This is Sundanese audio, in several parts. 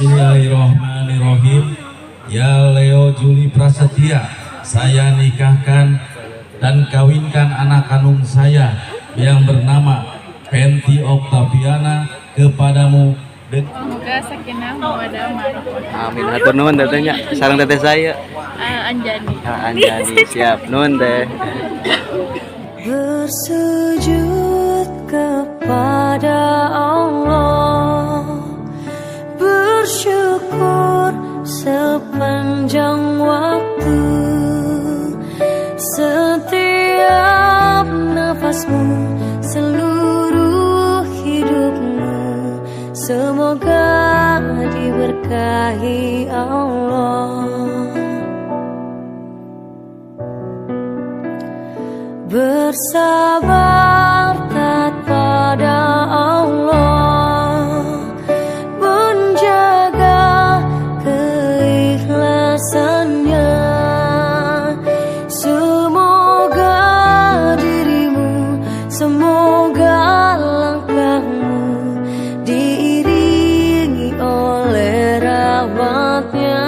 Bismillahirrahmanirrahim. Ya Leo Juli Prasetya, saya nikahkan dan kawinkan anak kandung saya yang bernama Penti Oktaviana kepadamu. Semoga sakinah mawadah warahmah. Amin. Hatur nuhun teteh nya. Sareng teteh saya. Anjani. Ah, Anjani. Siap. Nuhun teh. Bersujud kepada Allah, bersyukur sepanjang waktu, setiap nafasmu, seluruh hidupmu, semoga diberkahi Allah. Bersabar taat pada Allah, menjaga keikhlasannya. Semoga dirimu, semoga langkahmu diiringi oleh rahmatnya.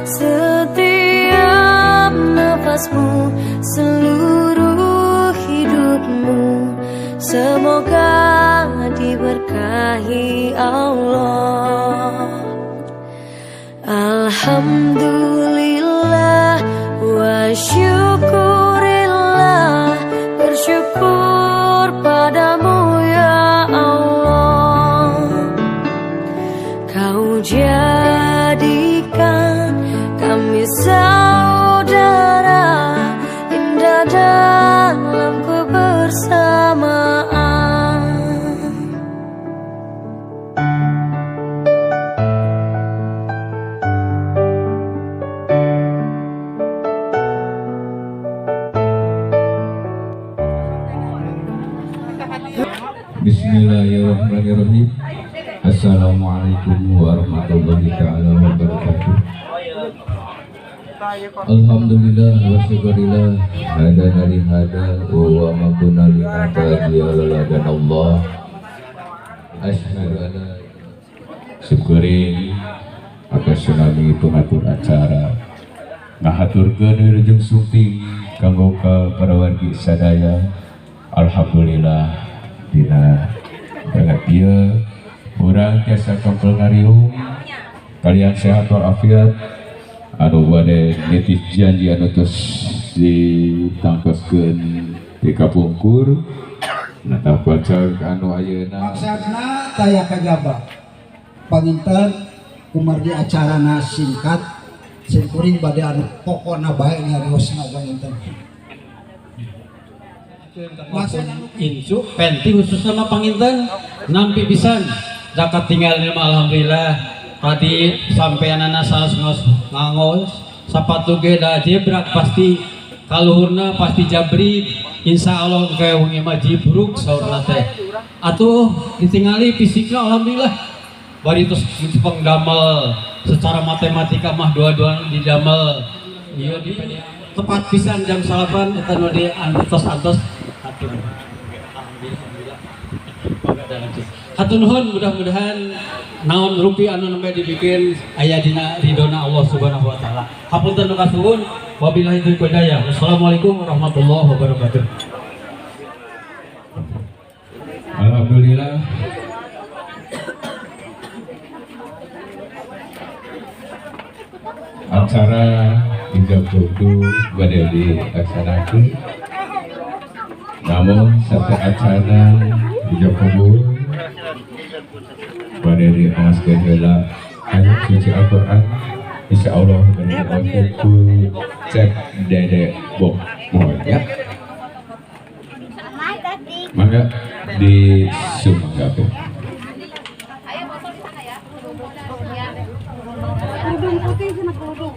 Setiap nafasmu, seluruh hidupmu, semoga diberkahi Allah. Alhamdulillah wa syukurillah, bersyukur padamu ya Allah. Kau jadikan kami saudara, indah dalam kebersamaan. Bismillahirrahmanirrahim. Assalamualaikum warahmatullahi taala wabarakatuh. Alhamdulillah wa syukurillah hadana li hada wa ma kunna linahtadiya laula Allah. Asyhadu an la syukurin atas tsunami pengatur acara ngahaturkeun wilujeng sumping kanggo ka para wargi sadaya. Alhamdulillah dina banget ieu urang tiasa kempel ngariung kalian sehat walafiat anu bade nitih janji anu tos ditangkoskeun di kapungkur natah pacag anu ayeuna maksudna taya kajaba panginten kumargi acarana singkat simkuring bade anu pokona bae nyariosna panginten. Maksudna incu penti khususnya mah panginten nampi pisan zakat tinggal mah alhamdulillah tadi sampeanana sanes ngangos sapatu ge da jebrak pasti kaluhurna pasti jabrik insyaallah kayak wengi mah jibruk saurna teh atuh ditingali fisikna alhamdulillah bari terus pengdamel secara matematika mah dua-dua didamel ieu di tepat pisan jam 9 eta nu di antos-antos hatur alhamdulillah hatur nuhun mudah-mudahan naon rupi anu nembe dibikin aya dina ridona Allah Subhanahu wa taala. Hapunten nu kasuhun, wabillahi taufiq wal hidayah. Wassalamualaikum warahmatullahi wabarakatuh. Alhamdulillah acara ijab kabul bade dilaksanakeun, namun satu acara ijab kabul bade diawaskeun heula ayat suci Al-Qur'an. Insyaallah bade diawaskeun ku Cep Dede Bok mohon ya, mangga di sumanggakeun. Kerudung putih sama kerudung.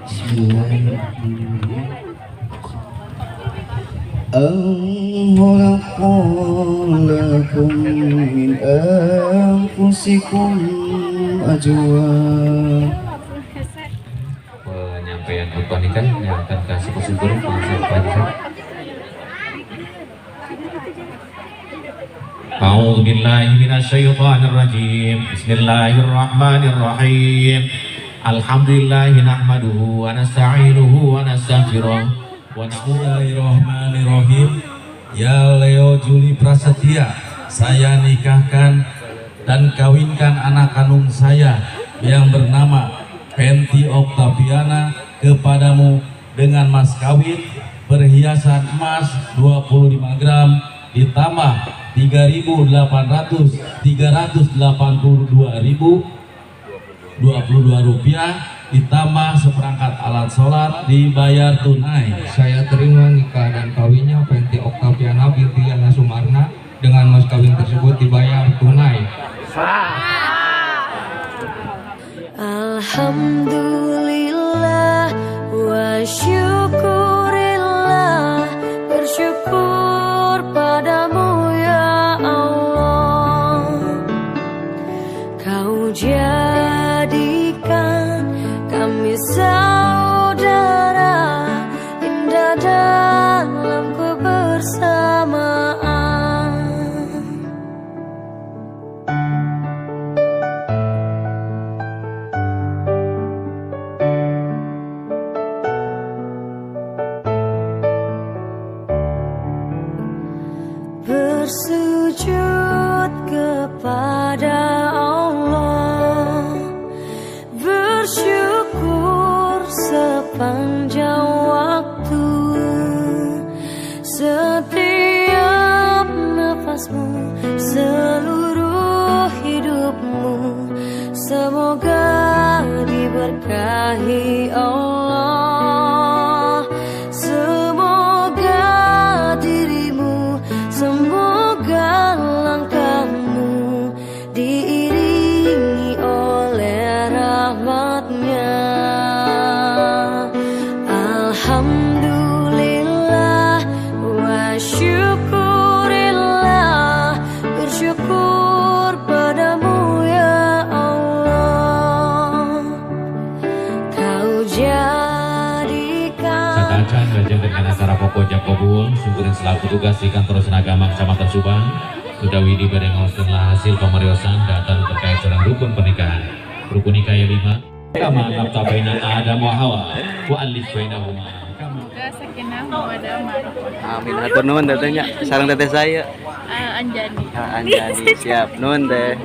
Bismillahirrahmanirrahim. خلق لكم من أنفسكم أنفسكم أجواب. Penyampaian khutbah nikah yang akan kasih kesyukuran. أعوذ بالله من الشيطان الرجيم. بسم الله الرحمن الرحيم. الحمد لله نحمده ونستعينه ونستغفره. Bismillahirrahmanirrahim. Ya Leo Juli Prasetya, saya nikahkan dan kawinkan anak kandung saya yang bernama Penti Oktaviana kepadamu dengan mas kawin perhiasan emas 25 gram ditambah 3.800 382.022 rupiah ditambah seperangkat alat sholat dibayar tunai. Saya terima nikah dan kawinnya Penti Oktaviana binti Yana Sumarna dengan mas kawin tersebut dibayar tunai. Alhamdulillah wa syukurillah, bersyukur padamu ya Allah. Kau jadikan kami saudara, indah dalam kebersamaan. Bersujud kepada Allah, bersyukur sepanjang waktu, setiap nafasmu, seluruh hidupmu, semoga diberkahi Allah. Semoga dirimu, semoga langkahmu diiringi oleh rahmatnya. Alhamdulillah wa syukurillah, bersyukur padamu ya Allah. Kau jadikan Satacan belajar dengan acara pokok Jakobul, sumberin selaku tugas di kantor Senagama Kecamatan Subang, sudah widi pada lah hasil pemeriosan data terkait serang rukun pernikahan. Rukun nikah yang 5, kama nafta baina Adam wa Hawa wa alif bainahuma. Semoga sakinah mawaddah warahmah. Amin. Hatur nuhun teteh nya. Sareng teteh saya. Anjani. Anjani, siap. Nuhun teh.